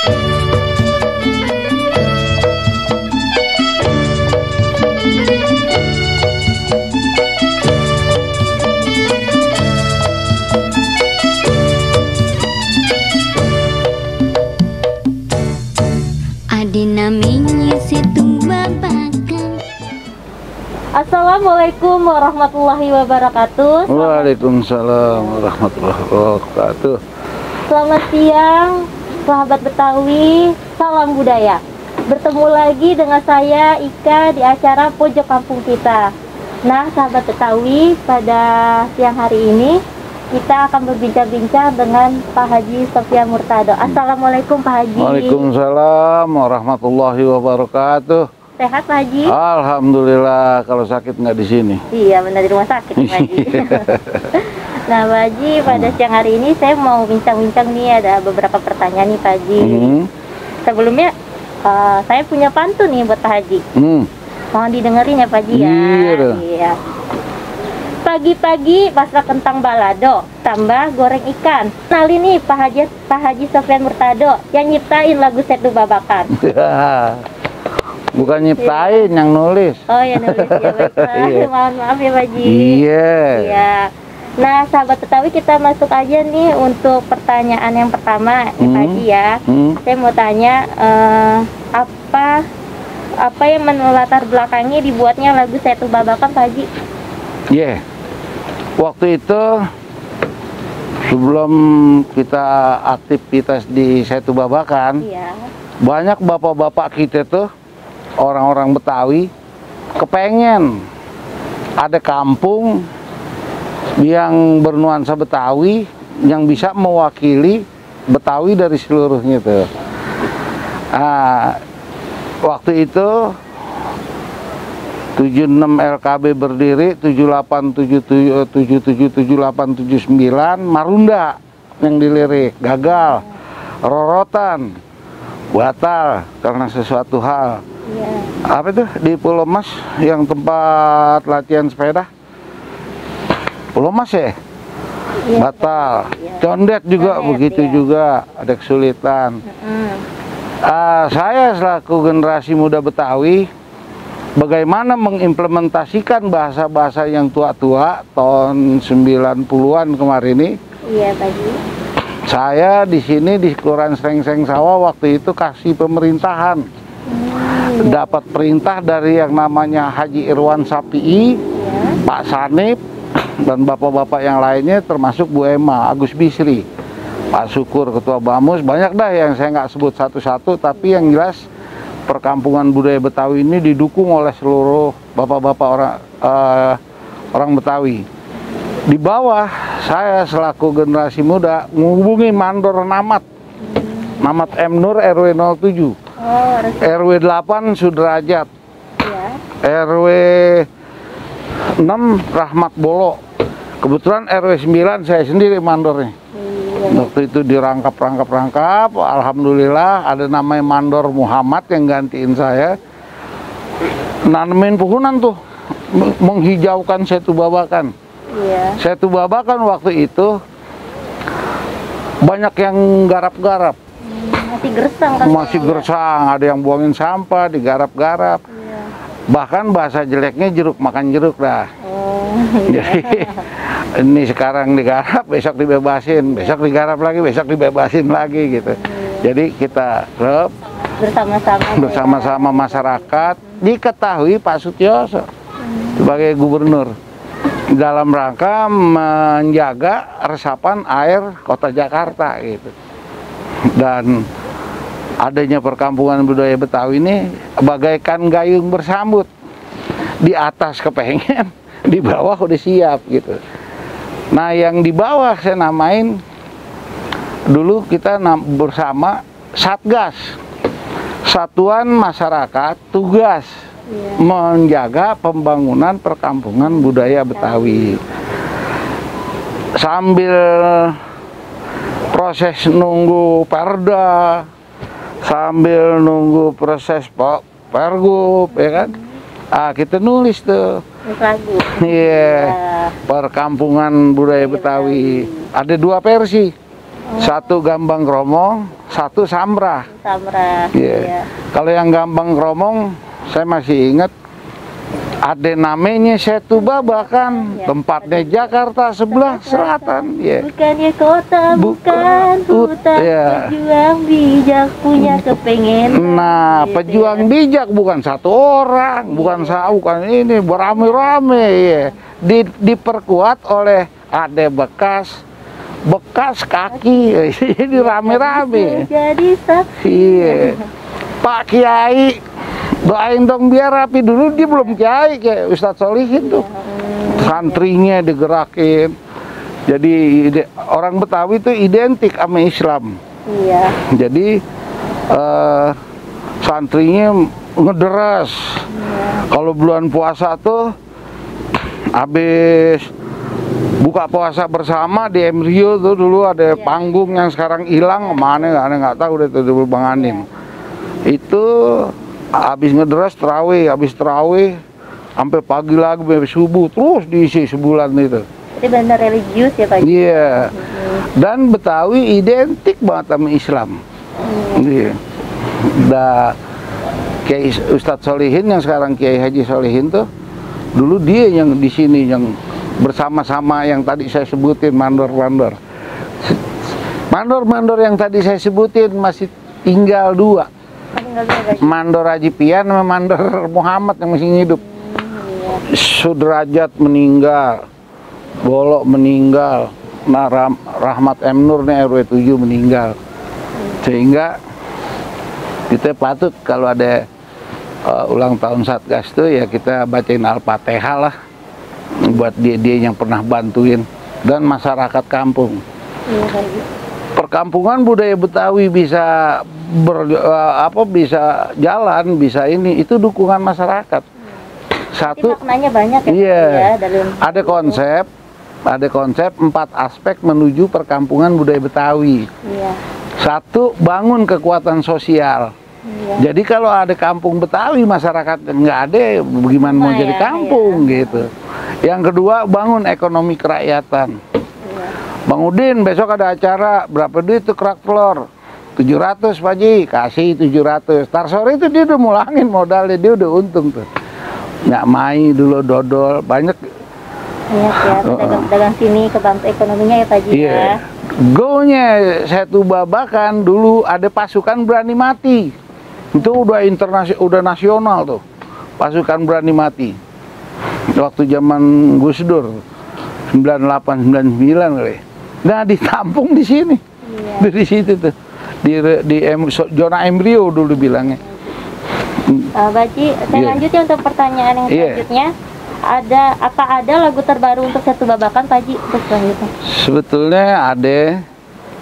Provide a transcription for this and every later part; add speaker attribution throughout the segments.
Speaker 1: Assalamualaikum warahmatullahi wabarakatuh.
Speaker 2: Waalaikumsalam warahmatullahi wabarakatuh.
Speaker 1: Selamat siang, sahabat Betawi. Salam budaya. Bertemu lagi dengan saya Ika di acara Pojok Kampung Kita. Nah, sahabat Betawi, pada siang hari ini kita akan berbincang-bincang dengan Pak Haji Sofyan Murtado. Assalamualaikum Pak Haji.
Speaker 2: Waalaikumsalam warahmatullahi wabarakatuh.
Speaker 1: Sehat Pak Haji?
Speaker 2: Alhamdulillah, kalau sakit nggak di sini.
Speaker 1: Iya, benar, di rumah sakit Pak Haji. Nah Pak Haji, pada siang hari ini saya mau bincang-bincang nih, ada beberapa pertanyaan nih Pak Haji. Sebelumnya saya punya pantun nih buat Pak Haji. Mohon didengerin ya Pak Haji ya. Iya. Pagi-pagi masak kentang balado, tambah goreng ikan. Kenalin nih Pak Haji Sofyan Murtado yang nyiptain lagu Setu Babakan.
Speaker 2: Bukan nyiptain, yang nulis.
Speaker 1: Oh ya, nulis ya, baik. Mohon maaf ya Pak Haji. Iya. Nah sahabat Betawi, kita masuk aja nih untuk pertanyaan yang pertama Pak Haji ya. Saya mau tanya apa yang melatar belakangnya dibuatnya lagu Setu Babakan Pak Haji?
Speaker 2: Waktu itu sebelum kita aktivitas di Setu Babakan, banyak bapak-bapak kita tuh, orang-orang Betawi, kepengen ada kampung yang bernuansa Betawi yang bisa mewakili Betawi dari seluruhnya tuh. Waktu itu 76 LKB berdiri, 78, 77, 78, 79, Marunda yang dilirik, gagal, rorotan, batal karena sesuatu hal. Apa itu di Pulau Mas yang tempat latihan sepeda? Pulau Mas ya? Batal. Condet juga begitu juga, ada kesulitan. Saya selaku generasi muda Betawi, bagaimana mengimplementasikan bahasa-bahasa yang tua-tua tahun 90-an kemarin ini.
Speaker 1: Iya, Pak Haji.
Speaker 2: Saya di sini di Kelurahan Srengseng Sawah waktu itu kasih pemerintahan. Dapat perintah dari yang namanya Haji Irwan Sapi'i, Pak Sanip, dan bapak-bapak yang lainnya, termasuk Bu Ema, Agus Bisri, Pak Syukur, Ketua Bamus, banyak dah yang saya nggak sebut satu-satu, tapi yang jelas perkampungan budaya Betawi ini didukung oleh seluruh bapak-bapak orang Betawi. Di bawah saya selaku generasi muda menghubungi Mandor Namat M. Nur RW 07, RW 8 Sudrajat, RW 6 Rahmat Bolo. Kebetulan RW 9 saya sendiri mandornya. Waktu itu dirangkap-rangkap, alhamdulillah ada namanya Mandor Muhammad yang gantiin saya. Nanemin pohonan tuh, menghijaukan Setu Babakan. Setu Babakan waktu itu banyak yang garap-garap.
Speaker 1: Masih gersang kan?
Speaker 2: Masih gersang, ada yang buangin sampah, digarap-garap. Bahkan bahasa jeleknya jeruk makan jeruk dah. Jadi ini sekarang digarap, besok dibebasin, besok digarap lagi, besok dibebasin lagi gitu. Jadi kita bersama-sama masyarakat, diketahui Pak Sutioso sebagai gubernur dalam rangka menjaga resapan air kota Jakarta gitu. Dan adanya perkampungan budaya Betawi ini bagaikan gayung bersambut. Di atas kepengen, di bawah udah siap gitu. Nah yang di bawah saya namain, dulu kita bersama Satgas, Satuan Masyarakat Tugas menjaga pembangunan perkampungan budaya Betawi. Sambil proses nunggu Perda, sambil nunggu proses Pergub, ya kan? Kita nulis tuh
Speaker 1: lagu.
Speaker 2: Perkampungan budaya Betawi. Ada dua versi. Satu Gambang Kromong, satu Sambrah.
Speaker 1: Sambrah.
Speaker 2: Iya.
Speaker 1: Iya.
Speaker 2: Kalau yang Gambang Kromong, saya masih ingat ada namanya Setu Babakan,
Speaker 1: Ya.
Speaker 2: tempatnya Jakarta sebelah selatan. Ya.
Speaker 1: Bukannya kota, bukan hutan,
Speaker 2: ya.
Speaker 1: pejuang bijak punya kepengen.
Speaker 2: Nah,
Speaker 1: Gitu
Speaker 2: pejuang
Speaker 1: ya.
Speaker 2: bijak bukan satu orang, bukan bukan ini, berame-rame ya. Diperkuat oleh Ade bekas kaki, ini rame-rame.
Speaker 1: Jadi saksi.
Speaker 2: Iya. Pak Kiai, doain dong biar rapi dulu. Dia belum kiai kayak Ustadz Solihin tuh. Santrinya digerakin. Jadi orang Betawi itu identik sama Islam.
Speaker 1: Iya.
Speaker 2: Jadi santrinya ngederas. Kalau bulan puasa tuh habis buka puasa bersama di Embryo tuh dulu ada panggung yang sekarang hilang, mana nggak tahu deh tuh dulu Bang Anin. Itu habis ngederas habis terawih sampai pagi lagi sampai subuh terus diisi sebulan itu.
Speaker 1: Jadi benar religius ya Pak?
Speaker 2: Iya. Dan Betawi identik banget sama Islam. Iya. Kiai Ustadz Solihin yang sekarang Kiai Haji Solihin tuh dulu dia yang di sini yang bersama-sama yang tadi saya sebutin mandor-mandor yang tadi saya sebutin masih tinggal dua. Mandor Haji Pian sama Mandor Muhammad yang masih hidup. Sudrajat meninggal, Bolok meninggal, nah Rahmat M. Nur nih RW 7 meninggal. Sehingga kita patut kalau ada ulang tahun Satgas tuh ya kita bacain Al-Fatihah lah buat dia yang pernah bantuin dan masyarakat kampung. Perkampungan budaya Betawi bisa bisa jalan, bisa ini, itu dukungan masyarakat. Satu,
Speaker 1: maknanya banyak ya.
Speaker 2: Iya.
Speaker 1: Ya, dalam
Speaker 2: ada konsep 4 aspek menuju perkampungan budaya Betawi.
Speaker 1: Iya.
Speaker 2: Satu, bangun kekuatan sosial.
Speaker 1: Iya.
Speaker 2: Jadi kalau ada kampung Betawi, masyarakat nggak ada, bagaimana mau jadi kampung gitu. Yang kedua, bangun ekonomi kerakyatan. Bang Udin, besok ada acara, berapa duit tuh kerak telur? 700 Pak Ji, kasih 700. Tar sore itu dia udah mulangin modalnya, dia udah untung tuh. Nggak main dulu dodol, banyak.
Speaker 1: Iya ya, pedagang sini kebantu ekonominya ya Pak Ji ya.
Speaker 2: Go-nya Setu Babakan dulu ada pasukan berani mati. Itu udah udah nasional tuh. Pasukan berani mati. Waktu zaman Gus Dur 98 99 kali. Nah, ditampung di sini. Iya. Dari situ tuh. Di zona Embryo dulu bilangnya.
Speaker 1: Pak Ji, saya lanjut ya untuk pertanyaan yang selanjutnya. Ada lagu terbaru untuk Setu Babakan Pak Ji untuk selanjutnya? Sebetulnya ada,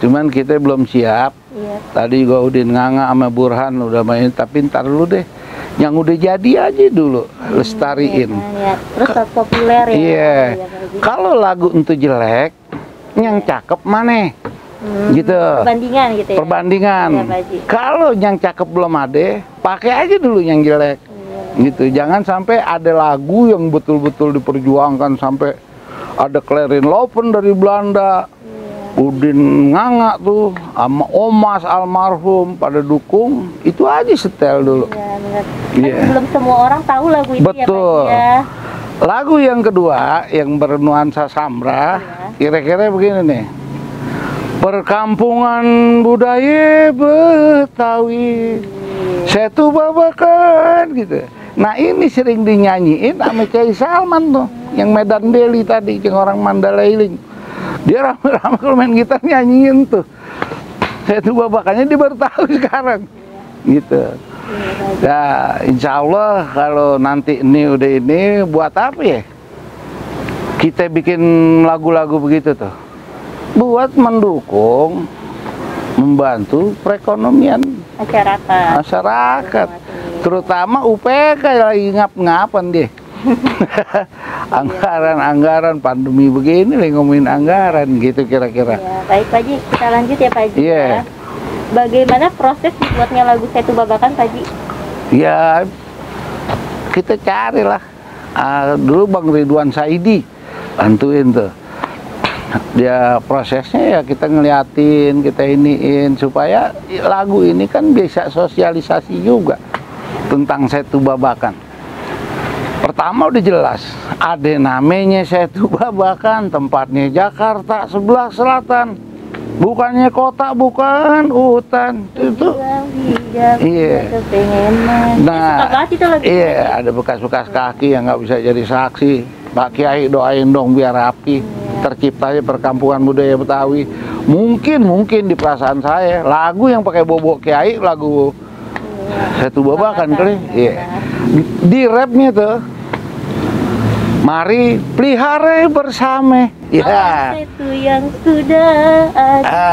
Speaker 1: cuman kita belum siap. Iya. Tadi gua Udin Nganga sama Burhan udah main, tapi ntar dulu deh. Yang udah jadi aja dulu, lestariin. Iya. Terus populer ya. Iya. Kalau lagu itu jelek, yang cakep mana? Gitu. Perbandingan gitu ya. Perbandingan. Iya, kalau yang cakep belum ada, pakai aja dulu yang jelek. Gitu, jangan sampai ada lagu yang betul-betul diperjuangkan sampai ada Clarin Lopen dari Belanda, Udin Nganga tuh sama Omas almarhum pada dukung, itu aja setel dulu. Belum semua orang tahu lagu itu. Betul. Ya Pak ya. Lagu yang kedua yang bernuansa Sambrah, kira-kira begini nih. Perkampungan budaya Betawi, Setu Babakan gitu. Nah ini sering dinyanyiin sama Kiai Salman tuh, yang Medan Deli tadi, yang orang Mandalailing. Dia rame-rame kalau main gitar nyanyiin tuh. Setu Babakannya dia baru tahu sekarang, gitu. Nah insya Allah kalau nanti ini udah ini buat apa ya? Kita bikin lagu-lagu begitu tuh, buat mendukung, membantu perekonomian masyarakat. Terutama UPK lagi ngap-ngapan dia. Anggaran pandemi begini lagi ngomongin anggaran gitu kira-kira. Ya, baik Pak Ji, kita lanjut ya Pak Ji. Ya. Bagaimana proses dibuatnya lagu Setu Babakan Pak Ji? Ya kita carilah. Dulu Bang Ridwan Saidi bantuin tuh.
Speaker 2: Dia prosesnya ya kita ngeliatin, kita iniin supaya lagu ini kan bisa sosialisasi juga tentang Setu Babakan. Pertama udah jelas, ada namanya Setu Babakan, tempatnya Jakarta sebelah selatan, bukannya kota, bukan hutan itu. Iya. Nah, iya ada bekas-bekas kaki yang nggak bisa jadi saksi. Pak Kiai doain dong biar rapi, terciptanya perkampungan budaya Betawi. Mungkin di perasaan saya lagu yang pakai bobok Kiai lagu Setu Babakan kali. Iya. Di rapnya tuh, mari pelihara bersama. Ya.
Speaker 1: Itu yang sudah ada.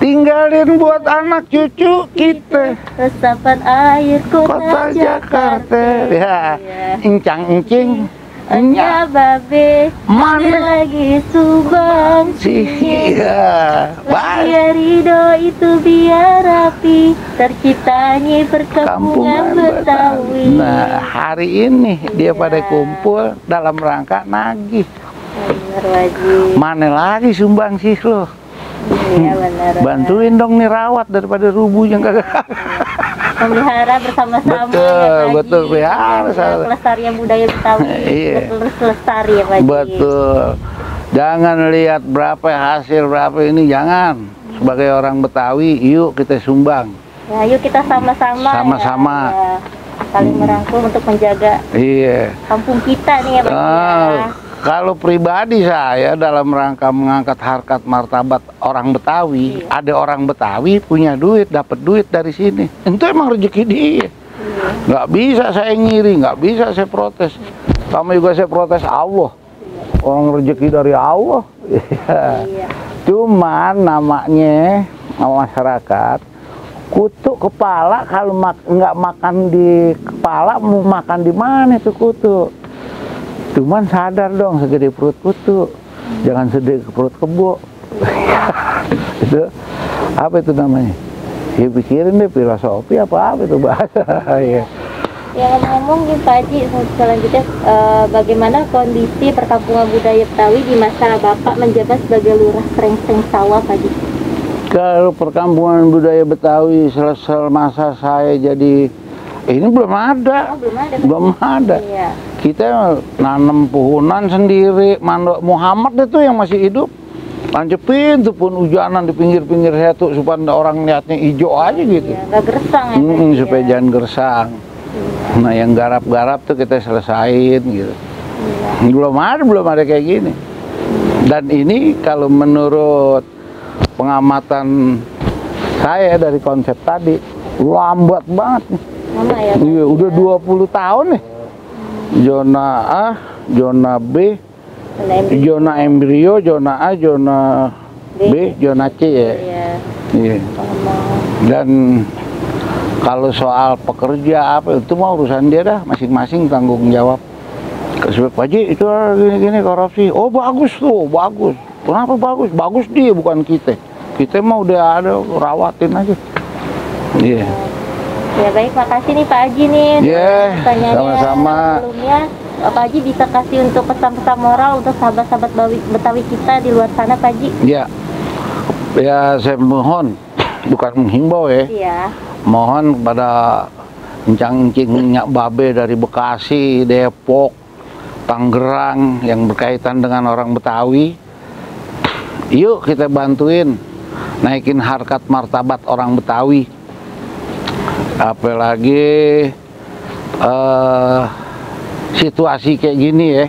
Speaker 2: Tinggalin buat anak cucu kita.
Speaker 1: Resapan air kota Jakarta.
Speaker 2: Ya. Incang-incing.
Speaker 1: Enya babe,
Speaker 2: Mana
Speaker 1: lagi subang
Speaker 2: sih? Iya.
Speaker 1: Biar ridho itu biar rapi, terciptanya perkampungan Betawi.
Speaker 2: Nah, hari ini dia pada kumpul dalam rangka nagih.
Speaker 1: Benar wajib.
Speaker 2: Mana lagi sumbang sih lo?
Speaker 1: Iya benar.
Speaker 2: Bantuin dong nih rawat daripada rubuh yang kagak.
Speaker 1: Memelihara bersama-sama.
Speaker 2: Betul, pelihara.
Speaker 1: Pelestarian budaya Betawi.
Speaker 2: Iya.
Speaker 1: Terus lestari ya Pak Haji.
Speaker 2: Betul. Jangan lihat berapa hasil berapa ini, jangan. Sebagai orang Betawi, yuk kita sumbang.
Speaker 1: Ya, yuk kita sama-sama.
Speaker 2: Sama-sama.
Speaker 1: Ya, saling merangkul untuk menjaga kampung kita nih ya Pak Haji.
Speaker 2: Kalau pribadi saya dalam rangka mengangkat harkat martabat orang Betawi, ada orang Betawi punya duit, dapat duit dari sini. Itu emang rezeki dia. Nggak bisa saya ngiri, nggak bisa saya protes. Sama juga saya protes Allah. Orang rezeki dari Allah. Cuman namanya masyarakat kutu kepala, kalau nggak makan di kepala mau makan di mana itu kutu. Cuman sadar dong segede perut kutu, jangan segede perut kebo. Itu apa itu namanya? Ya pikirin deh, filosofi apa itu bahasa. Ya.
Speaker 1: Ya ngomong-ngomong Pak Haji, selanjutnya bagaimana kondisi perkampungan budaya Betawi di masa Bapak menjabat sebagai Lurah Srengseng Sawah Pak Haji?
Speaker 2: Kalau perkampungan budaya Betawi selesai masa saya jadi ini belum ada. Belum ada. Iya. Kita nanam pohonan sendiri, mandok Muhammad itu yang masih hidup. Lancepin tuh pun hujanan di pinggir-pinggir setu supaya orang lihatnya hijau aja gitu.
Speaker 1: Iya, nggak gersang ya.
Speaker 2: Supaya jangan gersang. Iya. Nah yang garap-garap tuh kita selesain gitu. Iya. Belum ada kayak gini. Dan ini kalau menurut pengamatan saya dari konsep tadi, lambat banget nih.
Speaker 1: Lama ya?
Speaker 2: Iya, udah 20 tahun nih. Zona A, zona B, zona embrio, zona A, zona B, zona C ya. Iya. Dan kalau soal pekerja apa itu mah urusan dia dah, masing-masing tanggung jawab. Pak Haji itu gini-gini korupsi. Oh bagus tuh, bagus. Kenapa bagus? Bagus dia bukan kita. Kita mah udah ada rawatin aja. Iya.
Speaker 1: Ya baik, makasih nih Pak Haji nih.
Speaker 2: Sama-sama.
Speaker 1: Sebelumnya Pak Haji bisa kasih untuk pesan-pesan moral untuk sahabat-sahabat Betawi kita di luar sana Pak Haji?
Speaker 2: Ya, ya saya mohon, bukan menghimbau ya. Iya. Mohon kepada encang-encing Nyak Babe dari Bekasi, Depok, Tangerang yang berkaitan dengan orang Betawi. Yuk kita bantuin naikin harkat martabat orang Betawi. Apalagi situasi kayak gini ya.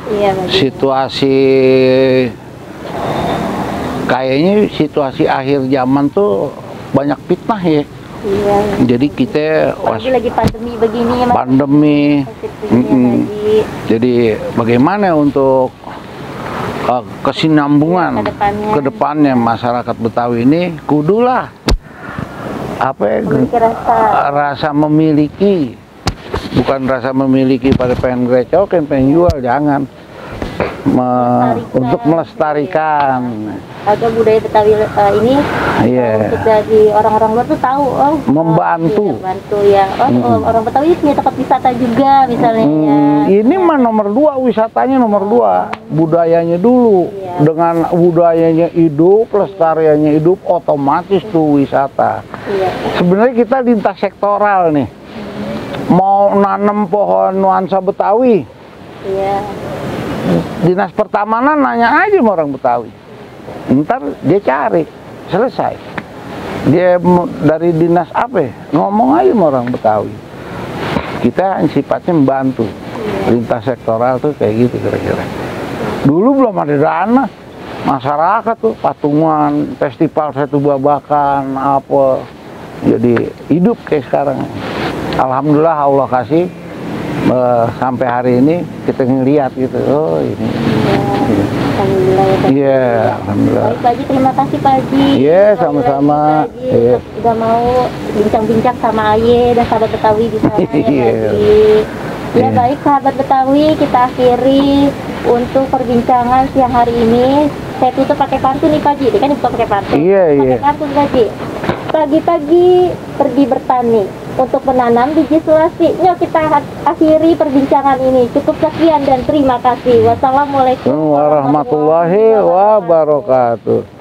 Speaker 2: Iya, situasi kayaknya situasi akhir zaman tuh banyak fitnah ya. Iya. Jadi kita
Speaker 1: lagi pandemi begini ya Mas.
Speaker 2: Pandemi. Jadi bagaimana untuk kesinambungan ke depannya masyarakat Betawi ini kudulah rasa memiliki, bukan rasa memiliki pada pengen grecokin, pengen jual, jangan. untuk melestarikan
Speaker 1: agar budaya Betawi ini untuk dari orang-orang luar tuh tahu,
Speaker 2: membantu.
Speaker 1: Bantu ya. Orang Betawi punya tempat wisata juga misalnya ya.
Speaker 2: Ini mah nomor 2 wisatanya, nomor 2 budayanya dulu. Dengan budayanya hidup, lestariannya hidup, otomatis tuh wisata. Sebenarnya kita lintas sektoral nih, mau nanam pohon nuansa Betawi. Dinas Pertamanan nanya aja sama orang Betawi, ntar dia cari, selesai. Dia dari dinas apa ya? Ngomong aja sama orang Betawi. Kita sifatnya membantu. Lintas sektoral tuh kayak gitu kira-kira. Dulu belum ada dana, masyarakat tuh patungan, festival satu babakan apa, jadi hidup kayak sekarang. Alhamdulillah Allah kasih sampai hari ini kita ngeliat gitu, oh ini.
Speaker 1: Alhamdulillah ya Pak.
Speaker 2: Iya, alhamdulillah.
Speaker 1: Baik Pak Haji, terima kasih Pak Haji.
Speaker 2: Iya, sama-sama.
Speaker 1: Udah mau bincang-bincang sama Aye dan sahabat Betawi di sana ya Pak Haji. Ya baik sahabat Betawi, kita akhiri untuk perbincangan siang hari ini. Saya tutup pakai pantun nih Pak Haji, kan bukan pakai pantun. Pakai pantun Pak Haji. Pagi-pagi pergi bertani untuk menanam biji selasi. Yuk kita akhiri perbincangan ini. Cukup sekian dan terima kasih. Wassalamualaikum
Speaker 2: warahmatullahi wabarakatuh.